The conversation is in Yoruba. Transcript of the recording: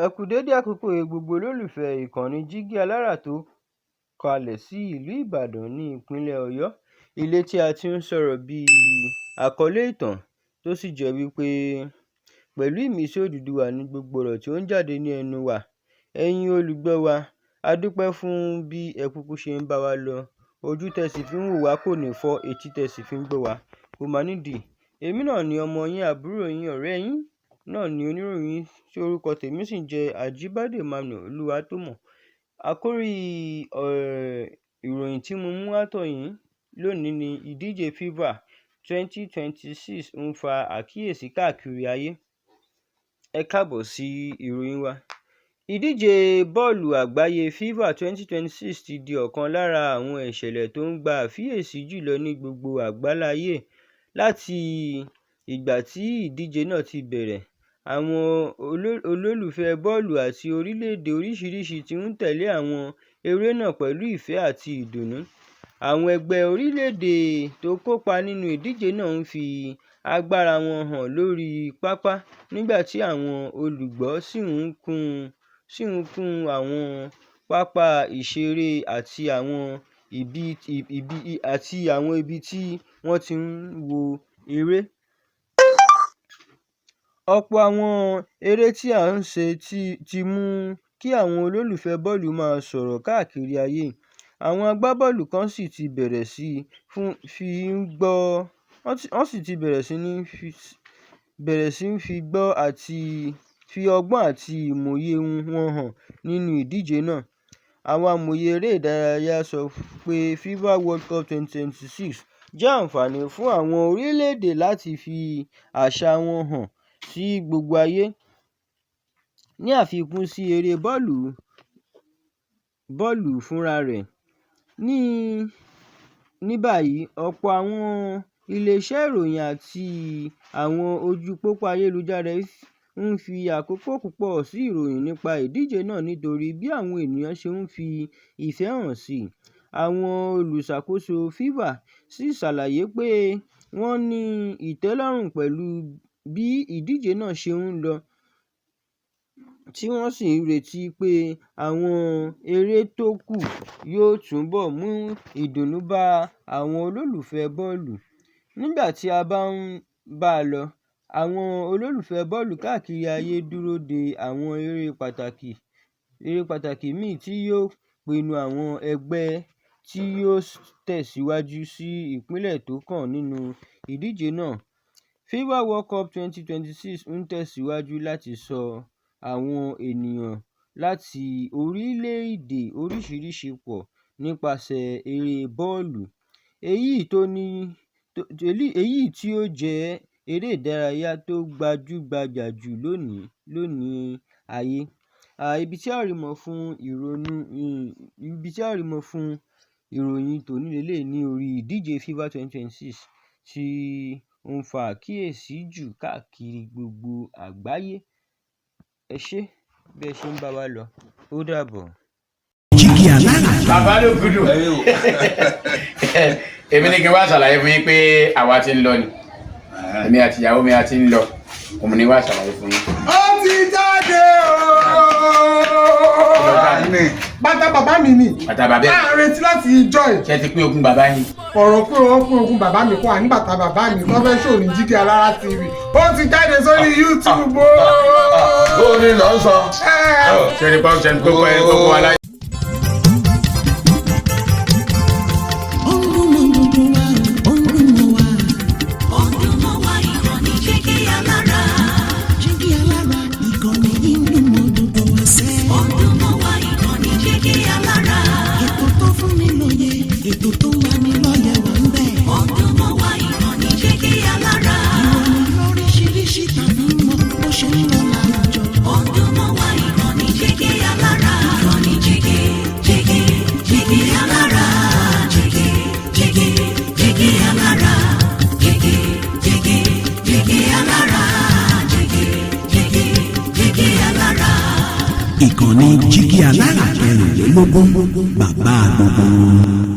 Ẹ kú dédé àkókò yìí, gbogbo olólùfẹ́ ìkànnì Jígí Alára tó kalẹ̀ sí ìlú Ìbàdàn ní ìpínlẹ̀ Ọ̀yọ́, ilé tí a ti ń sọ̀rọ̀ bí àkọlé ìtàn, tó sì jẹ́ wí pé pẹ̀lú ìmísí Odùduwà ní gbogbo ọ̀rọ̀ tí ó ń jáde ní ẹnu wa. Ẹ̀yin olùgbọ́ wa, a dúpẹ́ fún bí ẹ kúkú ṣe ń bá wa lọ. Ojú tẹ́ sì fi ń wò wá kò ní fọ́, etí tẹ́ sì fi ń gbọ́ wá kò má nídìí. Èmi náà ni ọmọ yín, àbúrò yín, ọ̀rẹ́ yín náà ni oníròyìn tí orúkọ tèmi sì ń jẹ́ Ajíbádé Emmanuel Olúwatómọ̀. Àkórí ìròyìn tí mo mú wá tọ̀ yín lónìí ni ìdíje FIFA 2026 ń fa àkíyèsí káàkiri ayé. Ẹ káàbọ̀ sí ìròyìn wa. Ìdíje bọ́ọ̀lù àgbáyé FIFA 2026 ti di ọ̀kan lára àwọn ìṣẹ̀lẹ̀ tó ń gba àfiyèsí jùlọ ní gbogbo àgbáláyé láti ìgbà tí ìdíje náà ti bẹ̀rẹ̀. Àwọn olólùfẹ́ bọ́ọ̀lù àti orílẹ̀-èdè oríṣiríṣi ti ń tẹ̀lé àwọn eré náà pẹ̀lú ìfẹ́ àti ìdùnnú. Àwọn ẹgbẹ́ orílẹ̀-èdè tó kópa nínú ìdíje náà ń fi agbára wọn hàn lórí pápá, nígbà tí àwọn olùgbọ́ sì ń kún àwọn pápá ìṣeré àti àwọn ibi tí wọ́n ti ń wo eré. Ọ̀pọ̀ àwọn eré tí à ń ṣe ti mú kí àwọn olólùfẹ́ bọ́ọ̀lù máa sọ̀rọ̀ káàkiri ayé, àwọn agbábọ́ọ̀lù kan sì ti bẹ̀rẹ̀ sí fi gbọ́ wọ́n sì ti bẹ̀rẹ̀ sí fi ọgbọ́n àti ìmòye wọn hàn nínú ìdíje náà. Àwọn amòye eré ìdárayá sọ pé FIFA World Cup 2026 jẹ́ àǹfààní fún àwọn orílẹ̀-èdè láti fi àṣà wọn hàn sí gbogbo ayé. Ní àfikún sí eré bọ́ọ̀lù fúnra rẹ̀, ní báyìí, ọ̀pọ̀ àwọn ilé-iṣẹ́ ìròyìn àti àwọn ojú pópó ayélujára ń fi àkókò púpọ̀ sí ìròyìn nípa ìdíje náà nítorí bí àwọn ènìyàn ṣe ń fi ìfẹ́ hàn sí i. Àwọn olùṣàkóso FIFA sì ṣàlàyé pé wọ́n ní ìtẹ́lọ́rùn pẹ̀lú bí ìdíje náà ṣe ń lọ, tí wọ́n sì ń retí pé àwọn eré tó kù yóò túbọ̀ mú ìdùnnú bá àwọn olólùfẹ́ bọ́ọ̀lù. Nígbà tí a bá ń bá a lọ, àwọn olólùfẹ́ bọ́ọ̀lù káàkiri ayé dúró de àwọn eré pàtàkì míì tí yóò pinnu àwọn ẹgbẹ́ tí yóò tẹ̀síwájú sí ìpele tó kàn nínú ìdíje náà. FIFA World Cup 2026 ń tẹ̀síwájú láti so àwọn ènìyàn láti orílẹ̀-èdè oríṣiríṣi pọ̀ nípasẹ̀ eré bọ́ọ̀lù, èyí tí ó jẹ́ eré ìdárayá tó gbajúgbajà jù lónìí ayé. Ibi tí a rí mọ̀ fún ìròyìn tòní leléyìí ní orí ìdíje FIFA 2026 tí ó ń fa àkíyèsí jù káàkiri gbogbo àgbáyé. Ẹ ṣé bí ẹ ṣe ń bá wa lọ. Ó dàbọ̀. Jígí Alára. Bàbá ló gudu. Èmi ní kí n wá ṣàlàyé fún yín pé àwa ti ń lọ ni, èmi àti ìyàwó mi a ti ń lọ. Òun ni wá ṣàlàyé fún yín. Ó ti jáde ooo. Bàtà bàbá mi ni. Bàtà bàbá ẹ̀. À ń retí láti ìjọ ẹ̀. Ṣé ti pín ogún bàbá yín? Ọ̀rọ̀ pé wọ́n pín ogún bàbá mi kọ́ à ní bàtà bàbá mi tó fẹ́ ṣòro ní Jígí Alára TV. Ó ti jáde sórí YouTube ooo. Ó ní lọ sọ. Ṣé ní pọ́n ṣe ní gbogbo ẹ̀ gbogbo wa láyé. Ó ń dún mọ́ gbogbo wa, ó ń dún mọ́ wa. Ó ń dún mọ́ wa, ìkànnì Jígí Alára. Jígí Alára, ìkànnì yìí ń dún mọ́ gbogbo wa sẹ́. Ó ń dún mọ́ wa, ìkànnì Jígí Alára. Ètò tó fún ni lóye, ètò tó ń lani lọ́yẹ̀ wà ń bẹ̀. Ó ń dún mọ́ wa, ìkànnì Jígí Alára. Ìròyìn lóríṣiríṣi tàbí mọ́ bó ṣe ń lọ láwùjọ. Ó ń dún mọ́ wa, ìkànnì Jígí Alára. Ìkànnì Jígí Jígí Jígí Alára. Jígí Jígí Jígí Alára. Jígí Jígí Jígí Alára. Jígí Jígí Jígí Alára. Ìkànnì Jígí Alára 24, bàbá gbogbo wọn.